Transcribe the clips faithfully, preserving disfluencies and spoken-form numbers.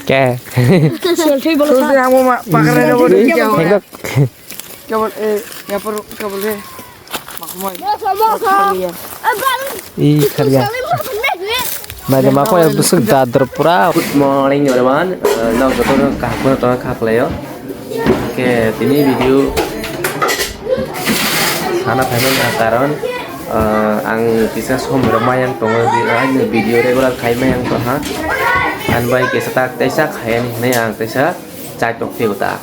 Ke? Selfie bolo. Susi amo ma pakar na bolo. Thengok. Kabul eh, ya por kabul eh. Makhmai. I kharya. Naile ma koya bwswk dadar pura. Good morning everyone. Eh, nok joto no kaham no tong kha khlaio. Ke tini video sana phaimani karon, eh, ang kisa som rok mayang tongo, ani video regular khai mayang tongha. Ani bai kisa tak teisa khayani hinwi ang teisa chai tok phiyok ta.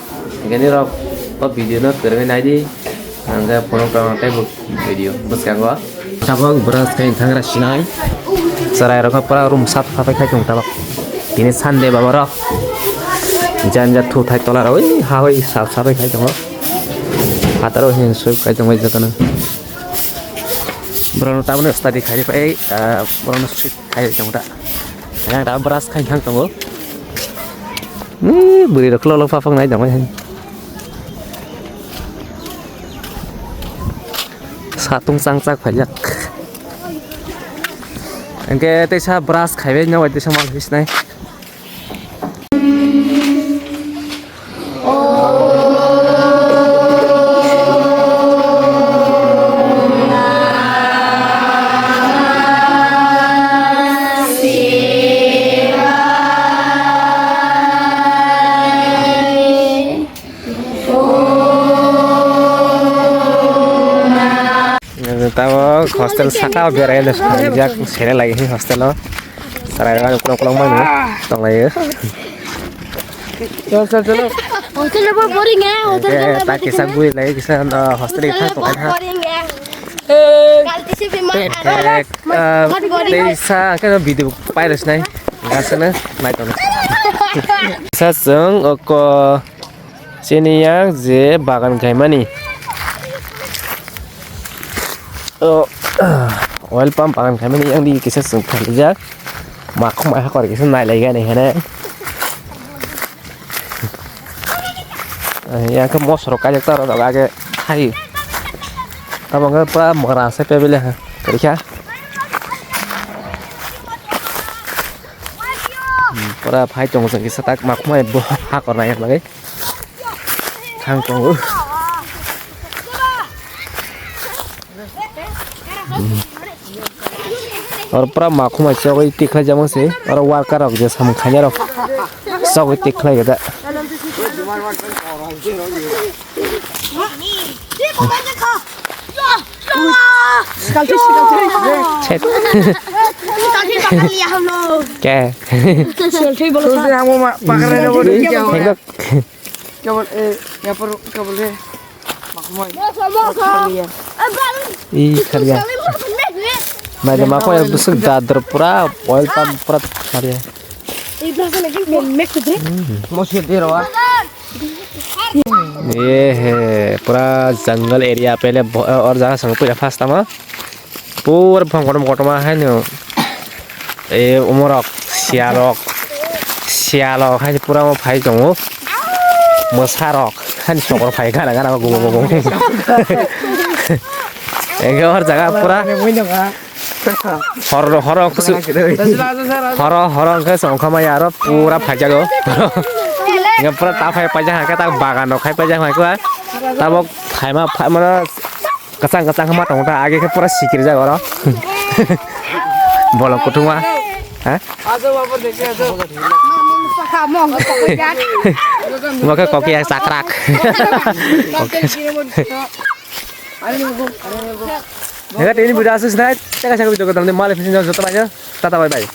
Hingke nirok o video no kwrwngwi naidi, hingke phunuk rok tei bo video bwskango. Tabok brush khai thangra sinai. Chwrai rok pura room sap sap khai tong tabok. Tini Sunday baba rok. Janja thu thai tola rok oi ha hoi sap sap khai tongo. Hataro hin sui khai tongo jotono. Borok no tabuk study khai pai, ah, borok no sui khai tongo ta. Yang ta brush khai thang tongo. Ni bwrwi rok khulok lok paphang nai tongwi hai. Satung chang chak phaijak. Hingke teisa brush khaibai no teisa mal phisnai. Tamo hostel saka o berai jak sere lagi hostelo. Sarai rok ukulok ukulok mano tonglaio. Chalo, chalo, chalo. Hotel bo boring eh, hotel. Eh, tak kisa bui lai kisa, ah, hostel ithang tongkha. Boring eh. Kalti se bimar. Tek, ah, tei sa khe video pairok sinai. Gasana nai tongno. Sa chwng oko chini yang je bagan khaimani. O, oil pump bagan khaimani yang di kisa chwng khaijak. Makhum ai hakor kisa nai lai gani hene. Yang khe mosoro kaijak ta rok age khai. Tamo khe pura mwgra se pebile ha. Kari kha. Hmm, pura phai tongo chwng kisa tak makhum ai bo hakor nai bagwi. Thang tongo. Oro pura makhumai chogwi tikhlai jamo se, oro worker rok je samung khainai rok chogwi tikhlai gada. Chet. Ke? Thengok. Kabul eh, ya por kabul eh. Makhmai. I kharya. Naile ma koya bwswk dadar pura oil pump pura kharya. Mosir de rawa. Ye he pura jungle area pele bo-, or jaga song puya first tama. Pura buphang kotorma kotorma haino, e, umorok, siyarok, siyalok haino pura omo phai tongo. Mwsarok haino sokro phai gana gana gubo gubo. Ege hor jaga pura. Hor, hor, kusu. Hor, hor, hor, hor, hor, hor, pura phai jago. Ege pura ta phai paijak hake ta bagan rok khai paijak hake. Tabok phaima, phaima. Kwchang kwchang khe ma tongo ta, age khe pura sikirjak oro. Bolong kuthuma. Ha? Bo khe kokiya chakrak. Hega tini video asus nai, teka saka video kadam ni mali fishing joto bai. Tata bye bye.